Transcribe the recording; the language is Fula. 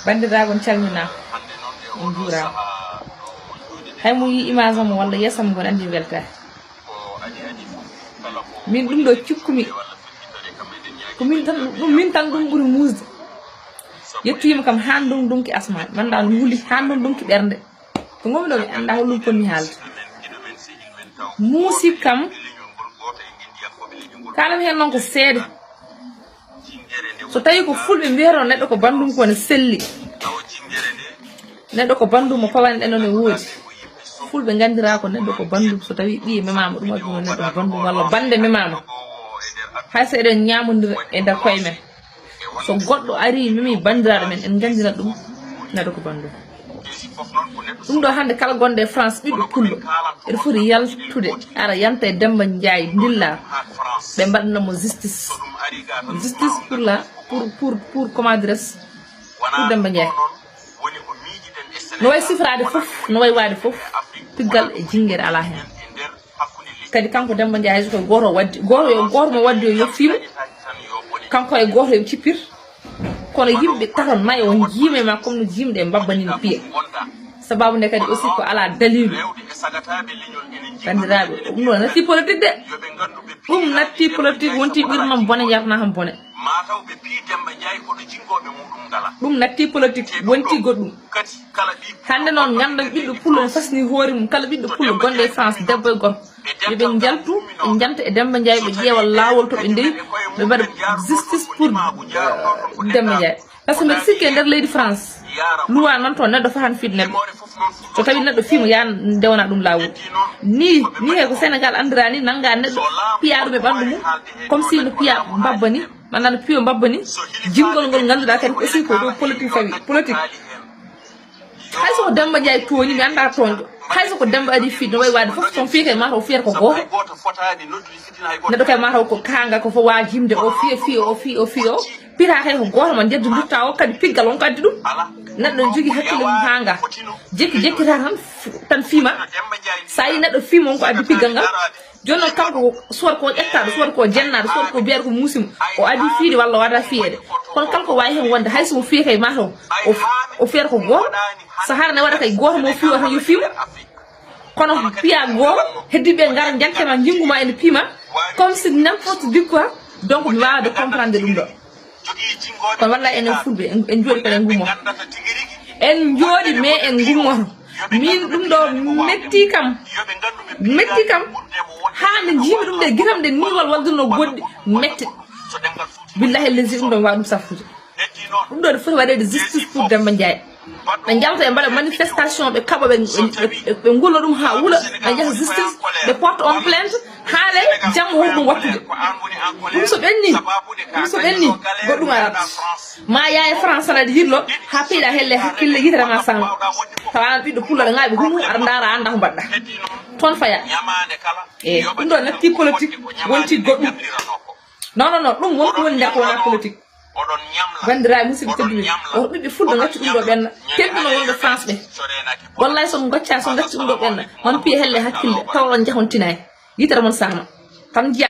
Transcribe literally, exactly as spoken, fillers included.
Banndiraaɓe, on calminaama, on njuuraama. Hay mo yii image am walla yeeso am, ngon anndi weltaare. Min ɗum ɗo cikkumi, ko min tan, ɗum min tan ɗum ɓuri muusde. Yettoyiima kam haa ndun ndunki asmaan, mi anndaa no wuli, haa ndun ndunki ɓernde. Ko ngonmi ɗo, mi anndaa holɗum fotmi haalde. Muusi kam, kaalam heen noon ko seede. So tawii ko fulɓe mbiyata neɗɗo ko banndum ko ne selli. Neɗɗo ko banndum mo pawane ɗen ɗon e woodi. Fulɓe nganndiraa ko neɗɗo ko banndum so tawii ɓiye memaama, ɗum aduna neɗɗo ko banndum walla bannde memaama. Hay so eɗen ñaamondira e nder koye men. So goɗɗo arii memi banndiraaɗo men, en nganndirat ɗum neɗɗo ko banndum. Ɗum ɗo hannde kala gonɗo e France ɓiɗɗo pullo, eɗo foti yaltude, ara yanta e Demmba Njaay, ndilla, ɓe mbaɗana mo justice. Justice pour la, pour, pour, pour, comment dirais-je, pour Demmba Njaay. No wayi sifraade fof, no wayi waade fof, piggal e jinngere alaa heen. Kadi kanko Demmba Njaay, hay so ko gooto waddi, gooto yo, gooto mo waddi yo yoffiimo. Kanko e gooto yo cippir. Kono yimɓe tato nayo njiime ma comme no jiimɗe mbabba ni no piya. Sababu nde kadi aussi ko alaa dalilu. Banndiraaɓe, ɗum ɗo natti politique de. Ɗum natti politique, wonti ɓirnam bone, yarna ham bone. Ɗum natti politique, wonti goɗɗum. Hannde noon nganndan ɓiɗɗo pullo no fasni hoore mum, kala ɓiɗɗo pullo gonɗo e France, debbo e gorko. Yo ɓe njaltu, ɓe njanta e Demmba Njaay, ɓe ƴeewa laawol to ɓe ndewi, ɓe mbaɗa justice pour, euh, Demmba Njaay. Par ce que mbeɗa sikki e nder leydi France, luwa nan toon neɗɗo fatan fiide neɗɗo. So tawi neɗɗo fiima, yaa ndewana ɗum laawol. Ni, ni he ko Sénégal anndira ni, nannga neɗɗo, piya ɗum e ɓanndu mum, comme si no piya mbabba ni, maanaam no piya mbabba ni. Jinngol ngol ngannduɗaa kadi aussi ko dow politique fawi, politique. Hay so ko Demmba Njaay tooñi, mi anndaa tooñɗo. Hay so ko Demmba adii fiide, no wayi waade fof, so on fii kay, mataw fiyata ko gooto. Neɗɗo kay, mataw ko kaanga, ko fof waawa jimde, o fiya, fiya, o fiya, o fiya, o pita kay ko gooto, ma njeddu ndutta o, kadi piggal on ko addi ɗum. Neɗɗo ne jogii hakkille mum haa ngaa. Jekki, jekkita tan, tan fiima. So a yii neɗɗo fiima, on ko addi piggal ngal. Jooni noon, kanko, soit ko ƴettaaɗo, soit ko jennaaɗo, soit ko biyaɗo ko muusi mo, o adii fiide walla o adaa fiyeede. Kono kala ko waawi heen wonde, hay so mo fiyii kay, mataw o, o fiyata ko gooto. So hara ne waɗa kay, gooto mo fiyo tan yo fiimo. Kono piya gooto, heddiiɓe ngara njankema, njinngu ma ene piima, comme si n'importe de quoi. Donc mi waawde comprendre ɗum ɗo. Kono wallahi enen fulɓe, en, en njooɗi kono en ngummoto. En njooɗi, mais en ngummoto. Min ɗum ɗo metti kam. Metti kam. Haa nde njiimi ɗum ɗe, gitam ɗe ni wal walduno goɗɗi metti. Billahi lezi ɗum ɗo mi waawa ɗum saffude. Ɗum ɗo ne foti waɗeede justice pour Demmba Njaay. Ɓe njalta e mbaɗa manifestation, ɓe kaɓa, ɓe, ɓe, ɓe, ɓe ngullo ɗum haa wula, ɓe njaha justice, ɓe porte on plainte, haale janngo hoto ɗum wattude. Ɗum so ɓenni, ɗum so ɓenni, goɗɗum arat. Ma yaa e France tan aɗa yirlo, haa peyɗa helle hakkille, yitere ma saama. Tawa an ɓiɗɗo pullo aɗa ŋaaɓi hunu, aɗa ndaara, a anndaa ko mbaɗɗa. Toon faya. E ɗum ɗo natti politique, wonti goɗɗum. Non, non, non, ɗum won ko woni nder ko wona politique. Banndiraaɓe, musidɓe tedduɓe, oto ɓiɓɓe fulɓe ngaccu ɗum ɗo ɓenna. Tedduno wonɓe France ɓe. Wallahi so ngacca, so ngaccu ɗum ɗo ɓenna, man piye helle hakkille, tawa on njahontinaay. Yitere mon saama. Kam njiya